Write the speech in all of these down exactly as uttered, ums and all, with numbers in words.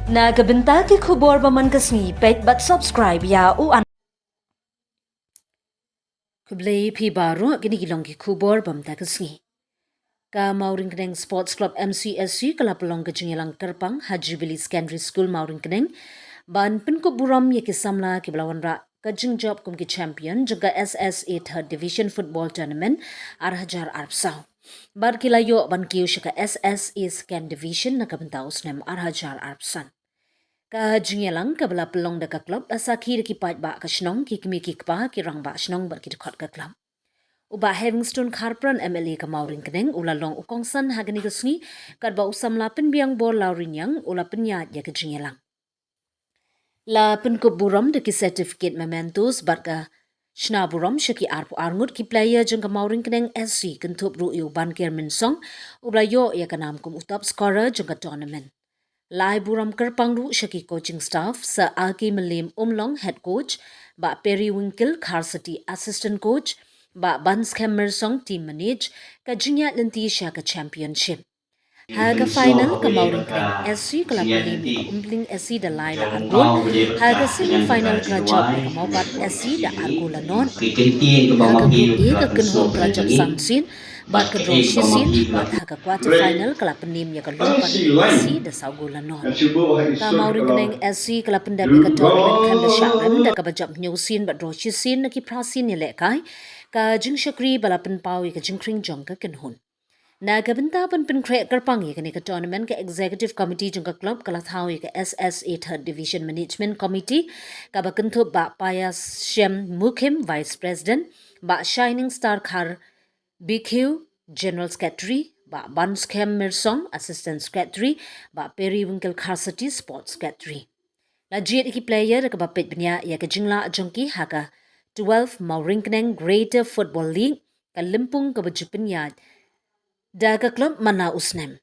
Na ka bynta ki khubor ba man ka sngi, peit bad subscribe ïa u an. Khublei phi baroh, kine ki long ki khubor ba man ka sngi. Ka Mawryngkneng Sports Club M C S C ka la pynlong ka jingïalang kyrpang ha Jubilee Secondary School Mawryngkneng ban pynkup burom ïa ki samla kiba la wanrah ka jingjop kum ki champion jong ka S S A Third Division Football Tournament ar hajar arphew saw. Bad ki la ïoh ban kiew sha ka S S A Second Division na ka bynta u snem ar hajar arphew san. Ka jingïalang kaba la pynlong da ka club la sakhi da ki paidbah ka shnong, ki kmie ki kpa, ki rangbah shnong bad ki dkhot ka club. U Bah Heavingstone Kharpran M L A ka Mawryngkneng u la long u kongsan ha kane ka sngi, katba u samla Pynbiang Bor Lawriniang u la pynïaid ïa ka jingïalang. La pynkup burom da ki certificate, mementos bad ka shna burom sha ki arphew ar ngut ki player jong ka Mawryngkneng S C, kynthup ruh ïa u Banker Mynsong uba la ïoh ïa ka nam kum u top scorer jong ka tournament. La ai burom kyrpang ruh sha ki coaching staff, Sir Aki Mylliem Umlong, head coach, Bah Periwinkle Kharsati, assistant coach, Bah Banskhem Myrsong, team manage, ka jingïaid lynti sha ka championship. Ha ka final ka Mawryngkneng S C ka la pynliem ïa ka Umpling S C da lai la ar gol. Ha ka semi final ka la jop ïa ka Mawpat S C da ar gol la nod. Ha ka group A ka kynhun ka la jop san sien bad ka draw shisien, bad ha ka quarter final ka la pynliem ïa ka Lumpan S C da saw gol la nod. Ka Mawryngkneng S C ka la pyndep ïa ka tournament khlem da shah rem da kaba jop hynñiew sien bad draw shisien na ki phra sien ïalehkai, ka jingshakri ba la pynpaw ïa ka jingkhring jong ka kynhun. Na ka bynta ban pynkhreh kyrpang ïa kane ka tournament, ka Executive Committee jong ka club ka la thaw ïa ka S S A Third Division Management Committee, kaba kynthup Bah Paya Shem Mukhim, Vice President, Bah Shining Star Khar B Q, General Secretary, Bah Banskhem Myrsong, Assistant Secretary, Bah Periwinkle Kharsati, Sports Secretary. La jied ïa ki player da kaba peit bniah ïa ka jinglah jong ki ha ka twelve Mawryngkneng Greater Football League, ka lympung kaba ju pynïaid da ka club man la u snem.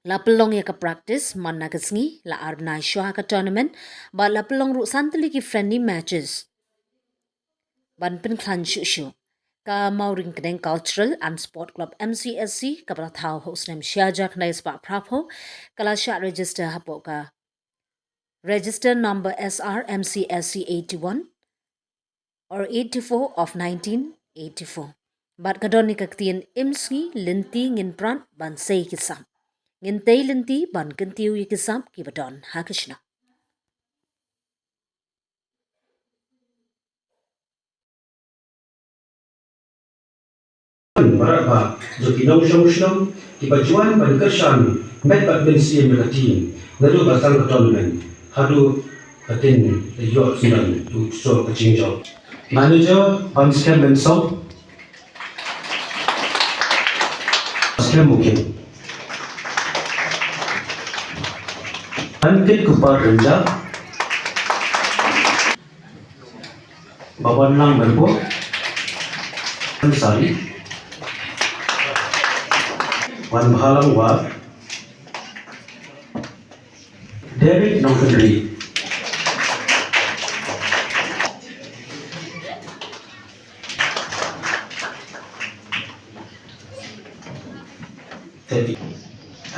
La pynlong ïa ka practice man la ka sngi, la ar bnai shuwa ha ka tournament, bad la pynlong ruh san tylli ki friendly matches ban pynkhlaiñ shuh shuh. Ka Mawryngkneng Cultural and Sport Club M C S C kaba la thaw ha u snem shi hajar khyndai spah phra phew, ka la shah register hapoh ka register number S R M C S C eighty-one or eighty-four of nineteen eighty-four. Bad ka don ïa ka ktien im sngi lynti ngin prat ban sei ki sap, ngin tei lynti ban kyntiew ïa ki sap kiba don ha ka shnong. Baroh ba jong ki nongshong shnong kiba ju wan ban kyrshan met bad mynsiem ïa ka team naduh ba sdang ka tournament haduh ba kin ïoh sdang u sdang ka jingjop. Manager Banskhem Mynsong, Banskhem Mukhim, Ankit Kupar Rynjah, Babanlang Merbo, Ansari, Wanbhalang War, Derek Nongkynrih,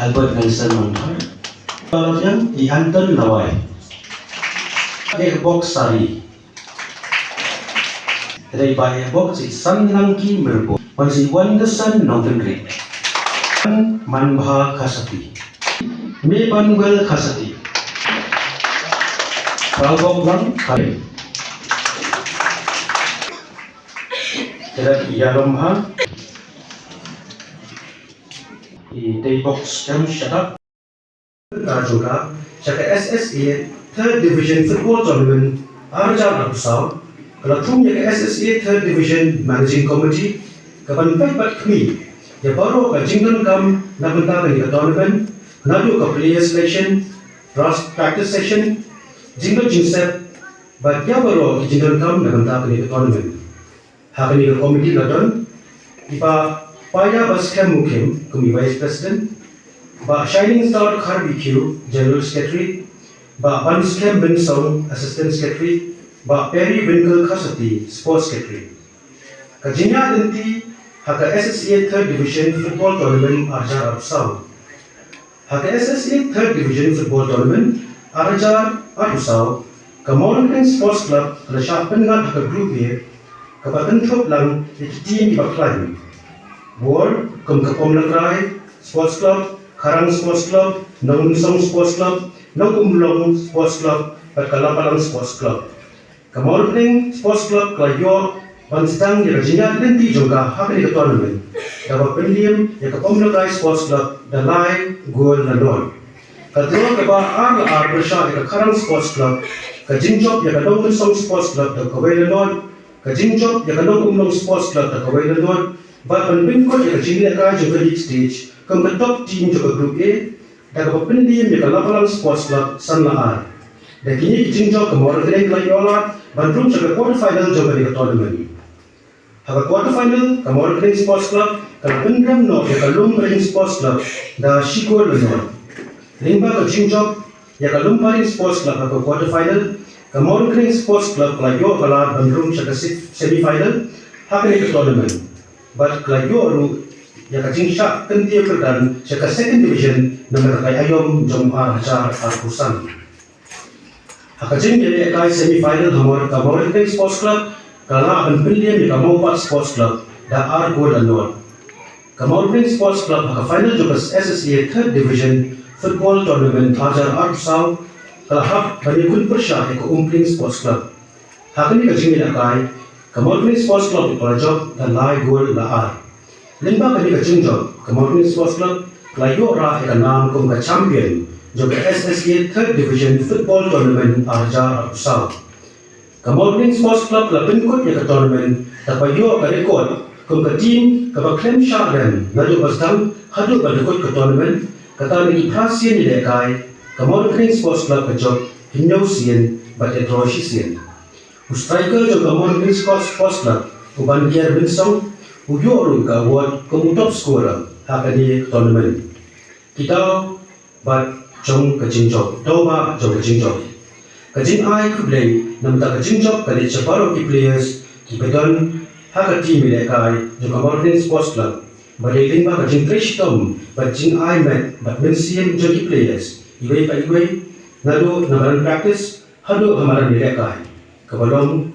Albert Nelson Mangthar, Palabiang i Anton Lawai, Ehbok Sari, Rei ba Ehbok si San Langki Merbo, wan si Wanderson Nongkynrih, Manbha Khasati, Me Banwel Khasati, Prabok Lang Kare, Kira Yaromha, i Teibok Stem Shadak. Ka jong ka sha ka S S A Third Division Football Tournament ar hajar arphew saw, ka la thung ïa ka S S A Third Division Managing Committee ka ban peit bad khmih ïa baroh ka jingdonkam na bynta kane ka tournament, naduh ka player selection, pras-, practice session, jingdon jingsep bad ïa baroh ki jingdonkam na bynta kane ka tournament. Ha kane ka komiti la don i Bah Paya Baskhem Mukhim kum i Vice President, Bah Shining Star Khar B Q, General Secretary, Bah Banskem Bensong, Assistant Secretary, Bah Perry Winkle Khasati, Sports Secretary. Ka jingïaid lynti ha ka S S A Third Division Football Tournament ar hajar arphew saw. Ha ka S S A Third Division Football Tournament ar hajar arphew saw, ka Mawryngkneng Sports Club ka la shah pynngat ha ka Group A, kaba kynthup lang ïa ki team kiba khlaiñ. Bor kum ka Pom Lakrai Sports Club, Kharang Sports Club, Nongmynsong Sports Club, Nongumlong Sports Club bad ka Lapalang Sports Club. Ka Mawryngkneng Sports Club ka la ïoh ban sdang ïa ka jingïaid lynti jong ka ha kane ka tournament da kaba pynliem ïa ka Pom Lakrai Sports Club da lai gol la nod. Ka draw kaba ar la ar pyrshah ïa ka Kharang Sports Club, ka jingjop ïa ka Nongmynsong Sports Club da kawei la nod, ka jingjop ïa ka Nongumlong Sports Club da kawei la nod, bad ban pynkut ïa ka jinglehkai jong ka league stage kum ka top team jong ka Group A da kaba pynliem ïa ka Lapalang Sports Club san la ar. Da kine ki jingjop ka Mawryngkneng ka la ïoh lad ban rung sha ka quarter final jong kane ka tournament. Ha ka quarter final ka Mawryngkneng Sports Club ka la pynrem noh ïa ka Lumparing Sports Club da shi gol la nod. Lyngba ka jingjop ïa ka Lumparing Sports Club ha ka quarter final, ka Mawryngkneng Sports Club ka la ïoh ka lad ban rung sha ka se-, semi final ha kane ka tournament. Bad ka la ïoh ruh ïa ka jingshah kyntiew kyrdan sha ka Second Division namar ka aïom jong ar hajar arphew san. Ha ka jingïalehkai semi final ha Mawryngkneng Sports Club ka la lah ban pynliem ïa ka Mawpat Sports Club da ar gol la nod. Ka Mawryngkneng Sports Club ha ka final jong ka S S A Third Division Football Tournament ar hajar arphew saw ka la hap ban ïakhun pyrshah ïa ka Umpling Sports Club. Ha kane ka jingïalehkai ka Mawryngkneng Sports Club ka la jop da lai gol la ar. Lyngba kane ka jingjop ka Mawryngkneng Sports Club ka la ïoh rah ïa ka nam kum ka champion jong ka S S A Third Division Football Tournament ar hajar arphew saw. Ka Mawryngkneng Sports Club ka la pynkut ïa ka tournament da kaba ïoh ka record kum ka team kaba khlem shah rem naduh ba sdang haduh ba la kut ka tournament, kata na ki phra sien ïalehkai ka Mawryngkneng Sports Club ka jop hynñiew sien bad ka draw shisien. U striker jong ka Mawryngkneng Sports Club, u Banker Mynsong, u ïoh ruh ka award kum u top scorer ha kane ka tournament. Ki daw bad jong ka jingjop, daw bad jong ka jingjop. Ka jingai khublei namar ka jingjop ka leit sha baroh ki players kiba don ha ka team ïalehkai jong ka Mawryngkneng Sports Club. Ba dei lyngba ka jingtrei shitom bad jingai met bad mynsiem jong ki players iwei pa iwei, naduh na madan practice haduh ha madan ïalehkai, kaba long,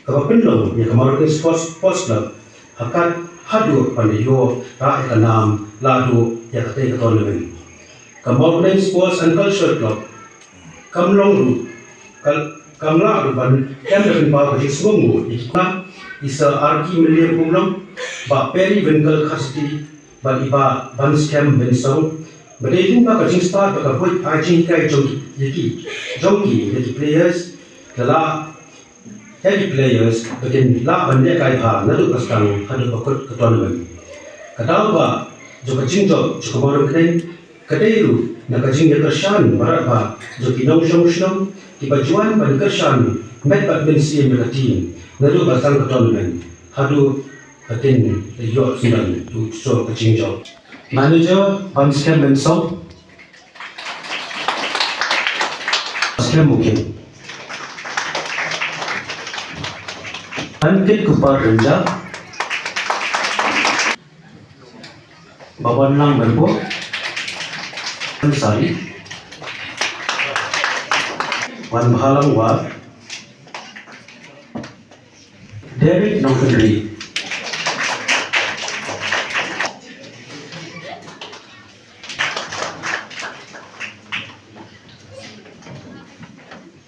kaba pynlong ïa ka Mawryngkneng Sports, Sports Club ha kat haduh ban ïoh rah ïa ka nam la haduh ïa katei ka tournament. Ka Mawryngkneng Sports and Cultural Club kam long ruh, ka, kam lah ruh ban kem da pynpaw ka jingsngewnguh ïa ki khynnah, i Sir Arki Mylliemkumlong, Bah Perry Winkle Kharsati, bad i Bah Banskhem Mynsong, ba dei lyngba ka jingstad bad ka buit ai jinghikai jong ki, ïa ki, jong ki, ïa ki players, la lah ïa ki players ba kin lah ban lehkai bha naduh ba sdang haduh ba kut ka tournament. Ka daw ba jong ka jingjop jong ka Mawryngkneng ka dei ruh na ka jingïakyrshan baroh ba jong ki nongshong shnong kiba ju wan ban kyrshan met bad mynsiem ïa ka team naduh ba sdang ka tournament haduh ba kin ïoh sdang u sor ka jingjop. Manager Banskhem Mynsong. Banskhem Mukhim. Ankit Kupar Rynjah. Babanlang Myrboh. Ansari. Wanbhalang War. David Nongkynrih.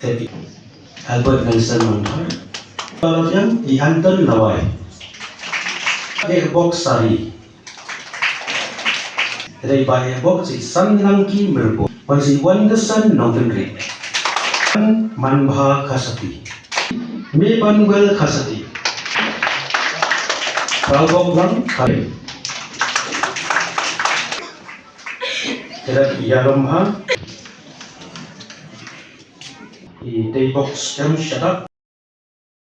David. Albert Nelson Mangthar. Palabiang i Anton Lawai. Ehbok Sari. Rei ba ehbok si Sanlangki Myrboh. Wan si Wanderson Nongkynrih. Manbha Kharsati. Mebanwel Kharsati. Pralbok Lang Kharsati. Kira Yaromha. I Teibok Stem Shadak.